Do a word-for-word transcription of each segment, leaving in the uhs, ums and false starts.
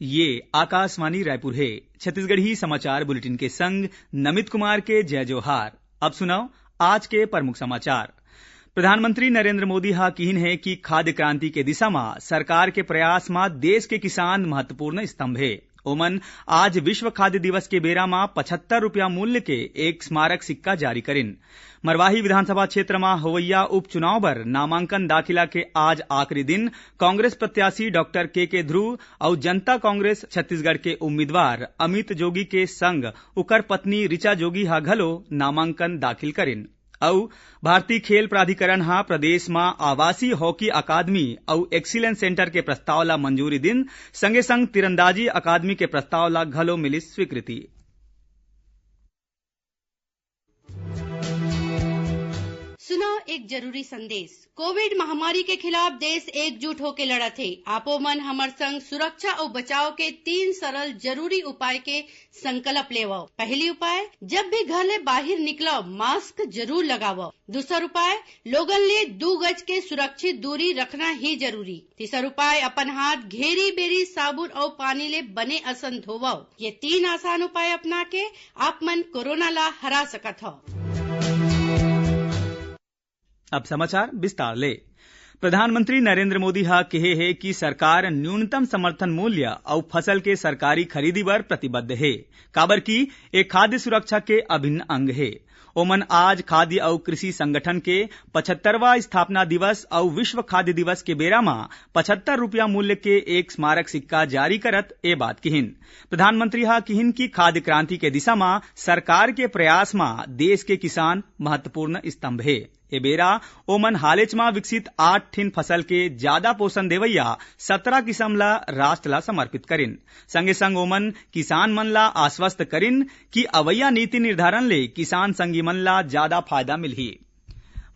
ये आकाशवाणी रायपुर हे। छत्तीसगढ़ी समाचार बुलेटिन के संग नमित कुमार के जय जोहार। अब सुनव आज के प्रमुख समाचार। प्रधानमंत्री नरेंद्र मोदी ह किहिन हे कि खाद्य क्रांति के दिशा म सरकार के प्रयास म देश के किसान महत्वपूर्ण स्तंभ हे। ओमन आज विश्व खाद्य दिवस के बेरा म पचहत्तर रुपया मूल्य के एक स्मारक सिक्का जारी करिन। मरवाही विधानसभा क्षेत्र म होवइया उपचुनाव बर नामांकन दाखिला के आज आखिरी दिन। कांग्रेस प्रत्याशी डॉक्टर के के ध्रुव अउ जनता कांग्रेस छत्तीसगढ़ के उम्मीदवार अमित जोगी के संग उकर पत्नी ऋचा जोगी ह घलो नामांकन दाखिल करिन। अउ भारतीय खेल प्राधिकरण ह प्रदेश म आवासीय हॉकी अकादमी अउ एक्सीलेंस सेंटर के प्रस्ताव ला मंजूरी दिन, संगे संग तीरंदाजी अकादमी के प्रस्ताव ला घलो मिलिस स्वीकृति। सुनव एक जरूरी संदेश। कोविड महामारी के खिलाफ देश एकजुट होके लड़त हे। आपो मन हमर संग सुरक्षा अउ बचाव के तीन सरल जरूरी उपाय के संकल्प लेवव। पहली उपाय, जब भी घर ले बाहिर निकलव, मास्क जरूर लगावव। दूसर उपाय, लोगन ले दू गज के सुरक्षित दूरी रखना ही जरूरी। तीसर उपाय, अपन हाथ घेरी बेरी साबुन अउ पानी ले बने असन धोवव। ये तीन आसान उपाय अपना के आप मन कोरोना ला हरा सकत हव। अब समाचार विस्तार ले। प्रधानमंत्री नरेंद्र मोदी ह केहे हे कि सरकार न्यूनतम समर्थन मूल्य अउ फसल के सरकारी खरीदी बर प्रतिबद्ध हे, काबर कि ए खाद्य सुरक्षा के अभिन्न अंग हे। ओमन आज खाद्य अउ कृषि संगठन के पचहत्तरवां स्थापना दिवस अउ विश्व खाद्य दिवस के बेरा म पचहत्तर रुपया मूल्य के एक स्मारक सिक्का जारी करत ए बात किहिन। प्रधानमंत्री ह किहिन कि खाद्य क्रांति के दिशा म सरकार के प्रयास म देश के किसान महत्वपूर्ण स्तंभ हे। ए बेरा ओमन हालेच म विकसित आठ ठिन फसल के जादा पोषण देवइया सतरा किसम ला राष्ट्र ला समर्पित करिन। संगे संग ओमन किसान मन ला आश्वस्त करिन कि अवइया नीति निर्धारण ले किसान संगी मन ला जादा फायदा मिलही।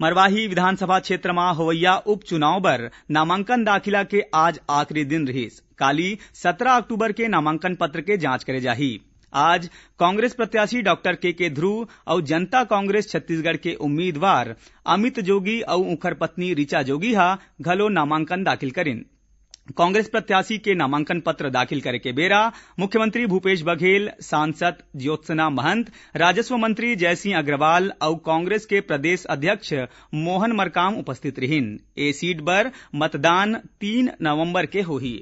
मरवाही विधानसभा क्षेत्र म होवइया उपचुनाव बर नामांकन दाखिला के आज आखिरी दिन रिहिस। काली सतरा अक्टूबर के नामांकन पत्र के जांच करे जाही। आज कांग्रेस प्रत्याशी डॉक्टर के के ध्रुव अउ जनता कांग्रेस छत्तीसगढ़ के उम्मीदवार अमित जोगी अउ उंखर पत्नी ऋचा जोगी ह घलो नामांकन दाखिल करिन। कांग्रेस प्रत्याशी के नामांकन पत्र दाखिल करे के बेरा मुख्यमंत्री भूपेश बघेल, सांसद ज्योत्सना महंत, राजस्व मंत्री जयसिंह अग्रवाल अउ कांग्रेस के प्रदेश अध्यक्ष मोहन मरकाम उपस्थित रिहिन। ए सीट बर मतदान तीन नवंबर के होही।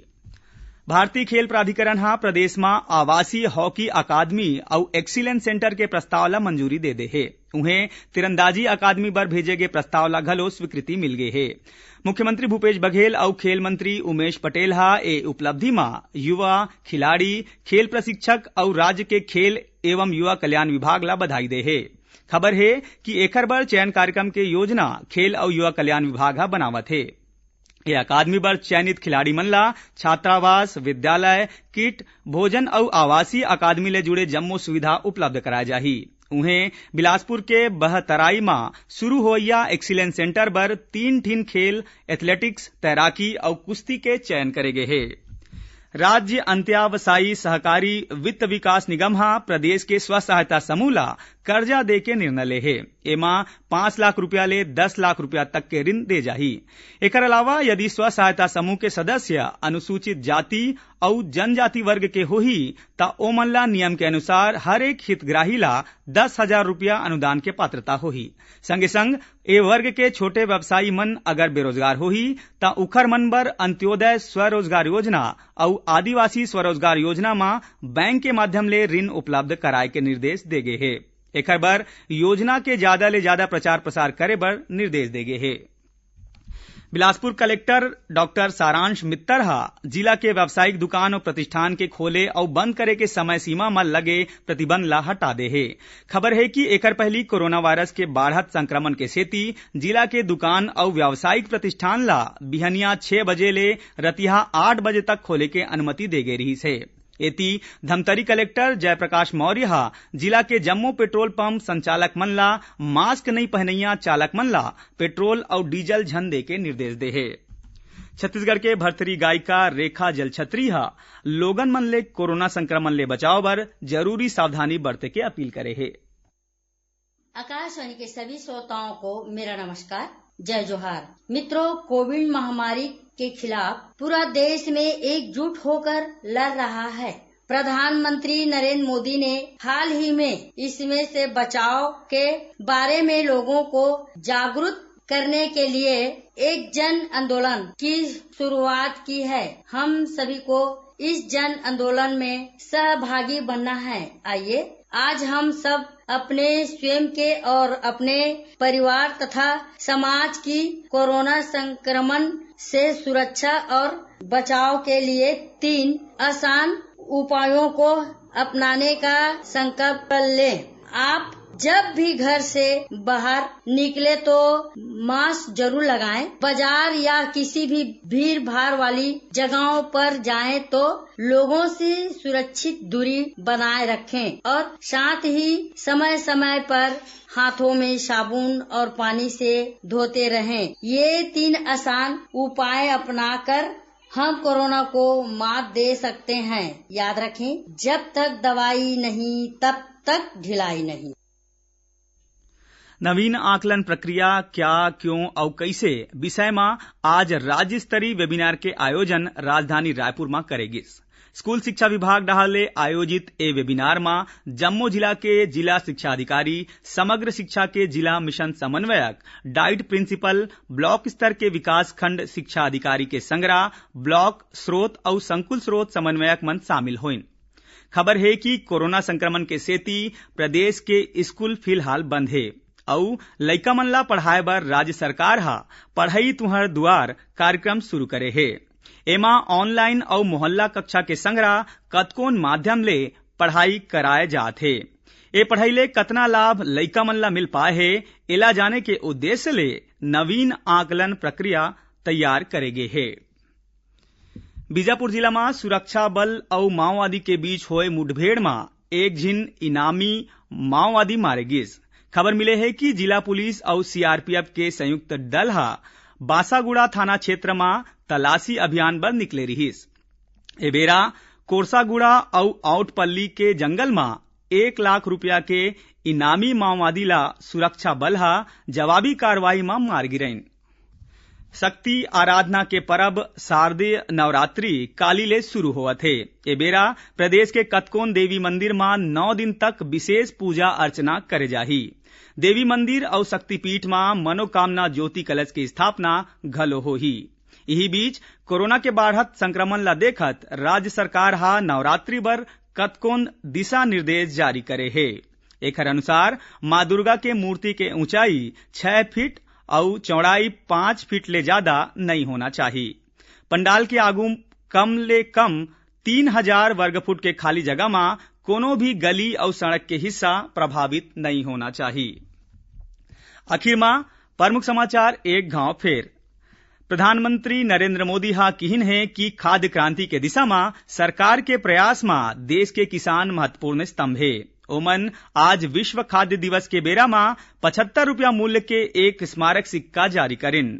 भारतीय खेल प्राधिकरण ह प्रदेश म आवासीय हॉकी अकादमी अउ एक्सीलेंस सेंटर के प्रस्ताव ल मंजूरी दे दे हे। उहें, तीरंदाजी अकादमी बर भेजे गे प्रस्ताव ल घलो स्वीकृति मिल गे हे। मुख्यमंत्री भूपेश बघेल अउ खेल मंत्री उमेश पटेल ह ए उपलब्धि म युवा खिलाड़ी, खेल प्रशिक्षक अउ राज्य के खेल एवं युवा कल्याण विभाग ल बधाई दे हे। खबर हे कि एखर बर चयन कार्यक्रम के योजना खेल अउ युवा कल्याण विभाग ह बनावत हे। ए अकादमी बर चयनित खिलाड़ी मन ला छात्रावास, विद्यालय, किट, भोजन अउ आवासीय अकादमी ले जुड़े जम्मो सुविधा उपलब्ध कराए जाही। उहें, बिलासपुर के बहतराई म शुरू होवइया एक्सीलेंस सेंटर बर तीन ठिन खेल, एथलेटिक्स, तैराकी अउ कुश्ती के चयन करे गे हे। राज्य अंत्यावसायी सहकारी वित्त विकास निगम ह प्रदेश के स्व सहायता समूह ला कर्जा दे के निर्णय ले हे। एमा पांच लाख रुपया ले दस लाख रुपया तक के ऋण दे जाही। एकर अलावा यदि स्व सहायता समूह के सदस्य अनुसूचित जाति अउ जनजाति वर्ग के होही, त ओमन ला नियम के अनुसार हर एक हितग्राही ला दस हजार रुपया अनुदान के पात्रता होही। संगे संग ए वर्ग के छोटे व्यवसायी मन अगर बेरोजगार होही, त उखर मन बर अंत्योदय स्वरोजगार योजना अउ आदिवासी स्वरोजगार योजना म बैंक के माध्यम ले ऋण उपलब्ध कराए के निर्देश दे गे हे। एखर बर योजना के जादा ले जादा प्रचार प्रसार करे बर निर्देश दे गे हे। बिलासपुर कलेक्टर डॉक्टर सारांश मित्तर ह जिला के व्यावसायिक दुकान अउ प्रतिष्ठान के खोले अउ बंद करे के समय सीमा म लगे प्रतिबंध ला हटा दे हे। खबर हे कि एकर पहिली कोरोना वायरस के बाढ़त संक्रमण के सेती जिला के दुकान अउ व्यावसायिक प्रतिष्ठान ला बिहनिया छह बजे ले रतिहा आठ बजे तक खोले के अनुमति दे गे रिहिस हे। एती, धमतरी कलेक्टर जयप्रकाश मौर्य ह जिला के जम्मो पेट्रोल पंप संचालक मन ला मास्क नइ पहनइया चालक मन ला पेट्रोल अउ डीजल झन दे के निर्देश दे हे। छत्तीसगढ़ के भरथरी गायिका रेखा जलछत्री ह लोगन मन ले कोरोना संक्रमण ले बचाव बर जरूरी सावधानी बरते के अपील करे हे। आकाशवाणी के सभी श्रोताओं को मेरा नमस्कार। जय जोहार। मित्रों, कोविड महामारी के खिलाफ पूरा देश में एकजुट होकर लड़ रहा है। प्रधानमंत्री नरेंद्र मोदी ने हाल ही में इसमें से बचाव के बारे में लोगों को जागरूक करने के लिए एक जन आंदोलन की शुरुआत की है। हम सभी को इस जन आंदोलन में सहभागी बनना है। आइए, आज हम सब अपने स्वयं के और अपने परिवार तथा समाज की कोरोना संक्रमण से सुरक्षा और बचाव के लिए तीन आसान उपायों को अपनाने का संकल्प कर लें। आप जब भी घर से बाहर निकले तो मास्क जरूर लगाएं। बाजार या किसी भी भीड़ भाड़ वाली जगहों पर जाएं तो लोगों से सुरक्षित दूरी बनाए रखें और साथ ही समय समय पर हाथों में साबुन और पानी से धोते रहें। ये तीन आसान उपाय अपनाकर हम कोरोना को मात दे सकते हैं। याद रखें, जब तक दवाई नहीं, तब तक ढिलाई नहीं। नवीन आकलन प्रक्रिया, क्या, क्यों अउ कैसे विषय म आज राज्य स्तरीय वेबिनार के आयोजन राजधानी रायपुर म करे गिस। स्कूल शिक्षा विभाग डहार ले आयोजित ए वेबिनार म जम्मो जिला के जिला शिक्षा अधिकारी, समग्र शिक्षा के जिला मिशन समन्वयक, डाइट प्रिंसिपल, ब्लॉक स्तर के विकासखंड शिक्षा अधिकारी के संगरा, ब्लॉक स्रोत अउ संकुल स्रोत समन्वयक मन शामिल होइन। खबर हे कि कोरोना संक्रमण के सेती प्रदेश के स्कूल फिलहाल बंद हे अउ लइका मन ला पढ़ाए बर राज्य सरकार ह पढ़ई तुंहर दुआर कार्यक्रम शुरू करे हे। एमा ऑनलाइन अउ मोहल्ला कक्षा के संगरा कतकोन माध्यम ले पढ़ाई कराए जात हे। ए पढ़ाई ले कतना लाभ लइका मन ला मिल पाए हे, एला जाने के उद्देश्य ले नवीन आकलन प्रक्रिया तैयार करे गे हे। बीजापुर जिला म सुरक्षा बल अउ माओवादी के बीच होए मुठभेड़ म एक झिन इनामी माओवादी मारे गिस। खबर मिले हे कि जिला पुलिस अउ सीआरपीएफ के संयुक्त दल ह बासागुड़ा थाना क्षेत्र म तलाशी अभियान बर निकले रिहिस। ए बेरा कोरसागुड़ा अउ आउटपल्ली के जंगल म एक लाख रुपया के इनामी माओवादी ला सुरक्षा बल ह जवाबी कार्रवाई म मार गिरइन। शक्ति आराधना के परब शारदीय नवरात्रि काली ले शुरू होवत हे। ए बेरा प्रदेश के कतकोन देवी मंदिर म नौ दिन तक विशेष पूजा अर्चना करे जाही। देवी मंदिर अउ शक्तिपीठ म मनोकामना ज्योति कलश के स्थापना घलो होही। इही बीच, कोरोना के बाढ़त संक्रमण ला देखत राज्य सरकार ह नवरात्रि बर कतकोन दिशा निर्देश जारी करे हे। एखर अनुसार मां दुर्गा के मूर्ति के ऊंचाई छह फीट अउ चौड़ाई पाँच फीट ले जादा नइ होना चाही। पंडाल के आगू कम ले कम तीन हजार वर्ग फुट के खाली जगह म कोनो भी गली अउ सड़क के हिस्सा प्रभावित नइ होना चाही। आखिर म प्रमुख समाचार एक घांव फेर। प्रधानमंत्री नरेंद्र मोदी ह किहिन हे कि खाद्य क्रांति के दिशा म सरकार के प्रयास म देश के किसान महत्वपूर्ण स्तंभ हे। ओमन आज विश्व खाद्य दिवस के बेरा म पचहत्तर रुपया मूल्य के एक स्मारक सिक्का जारी करिन।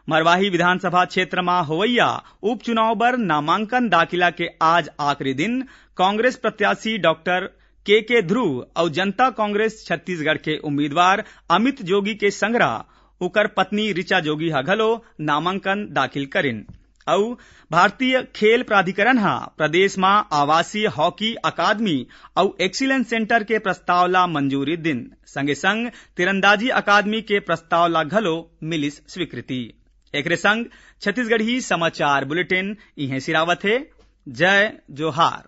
मरवाही विधानसभा क्षेत्र म होवइया उपचुनाव बर नामांकन दाखिला के आज आखिरी दिन। कांग्रेस प्रत्याशी डॉक्टर के के ध्रुव अउ जनता कांग्रेस छत्तीसगढ़ के उम्मीदवार अमित जोगी के संगरा उकर पत्नी ऋचा जोगी ह घलो नामांकन दाखिल करिन। अउ भारतीय खेल प्राधिकरण ह प्रदेश म आवासीय हॉकी अकादमी अउ एक्सीलेंस सेंटर के प्रस्ताव ला मंजूरी दिन। संगे संग तीरंदाजी अकादमी के प्रस्ताव ला घलो मिलिस स्वीकृति। एकरे संग छत्तीसगढ़ी समाचार बुलेटिन इहें सिरावत हे। जय जोहार।